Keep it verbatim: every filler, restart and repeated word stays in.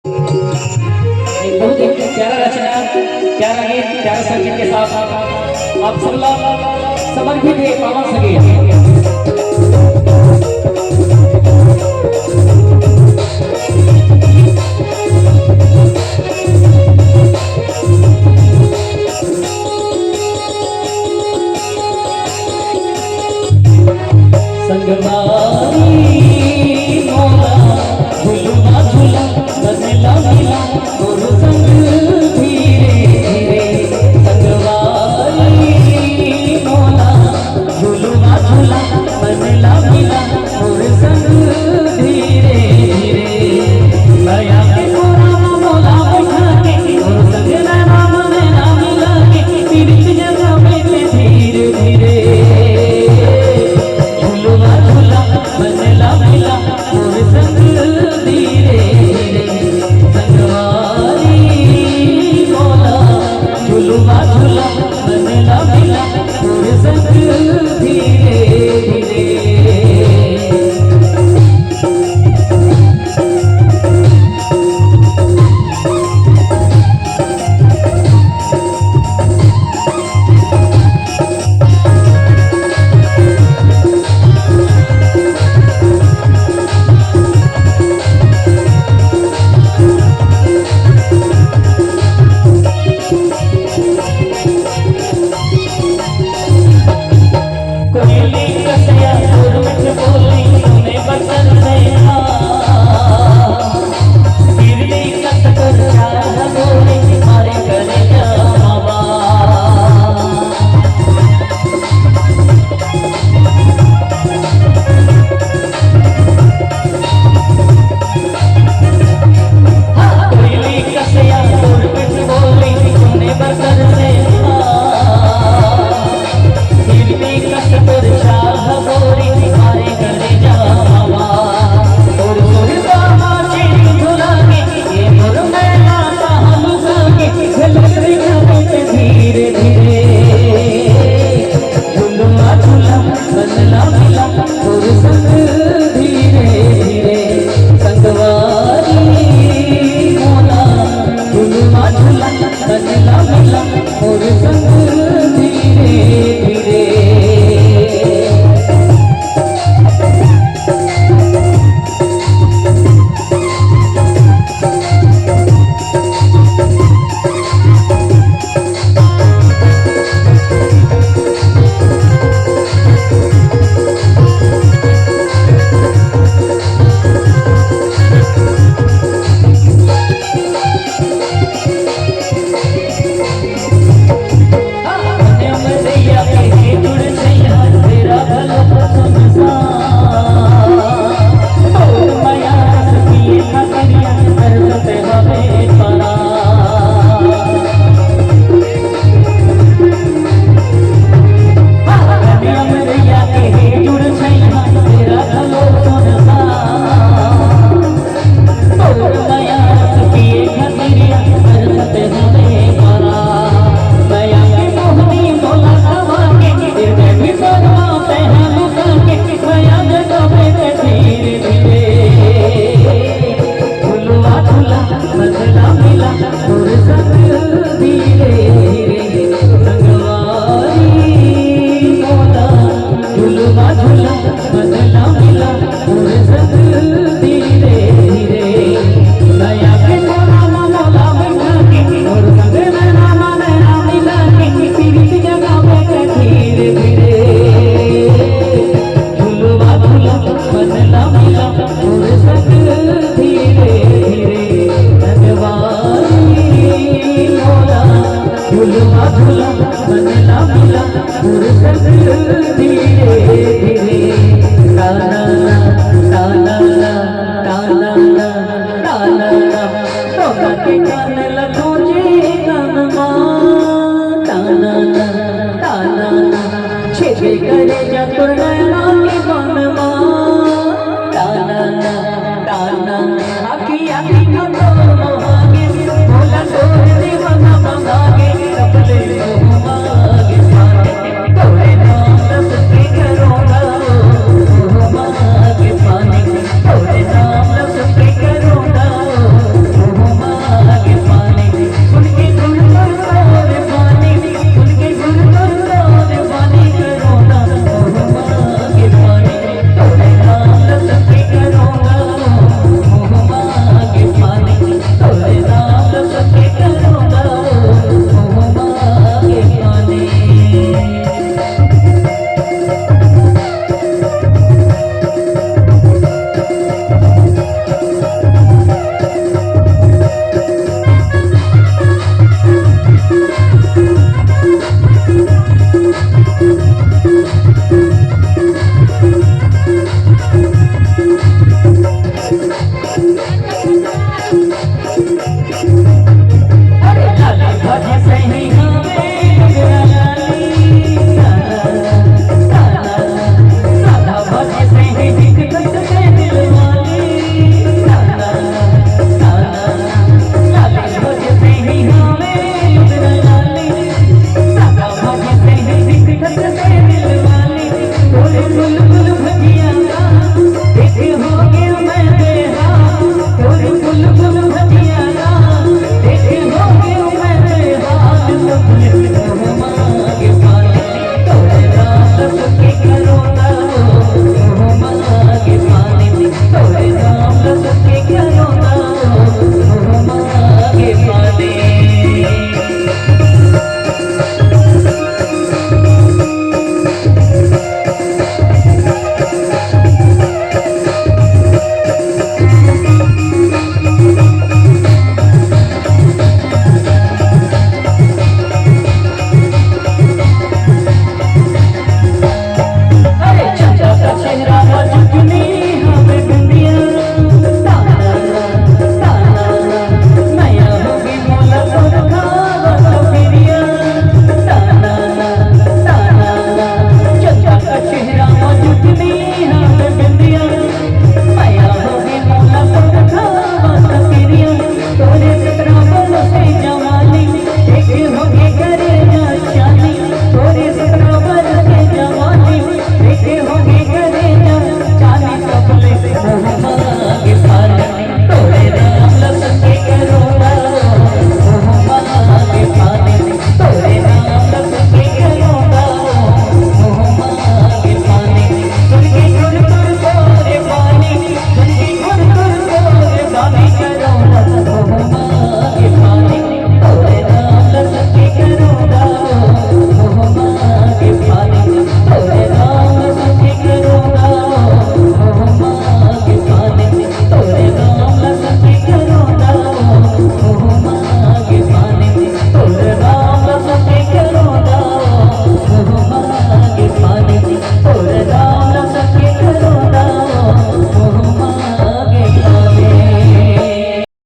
एक बहुत ही प्यारा रचना, प्यारा गीत, प्यारा संगीत के साथ आप सब ला समर्पित हे पावन संगीत। संगवारी मोला, झुलवा झुला, मन ला मिला, मोर संग धीरे धीरे। संगवारी मोला, झुलवा झुला, मन ला मिला, मोर संग धीरे धीरे। मया के कोरा म मोला बैठा के, मोर संग नैना म नैना मिला के, पीरित जगावे के धीरे धीरे। झुलवा झुला, मन ला मिला, मोर संग धीरे धीरे। संगवारी मोला, झुलवा झुला, मन ला मिला, मोर संग धीरे धीरे। कोयली कस या सुर मिठ बोली, सुने बदन से आ। बिरली कस कर चाह बोली, मारे करे जावा। हाँ, कोयली कस या सुर मिठ बोली, सुने बदन से आ। धीरे धीरे झुलवा झुला, मन ला मिला, मोर संग धीरे धीरे। संगवारी मोला, झुलवा झुला, मन ला मिला, मोर संग धीरे धीरे।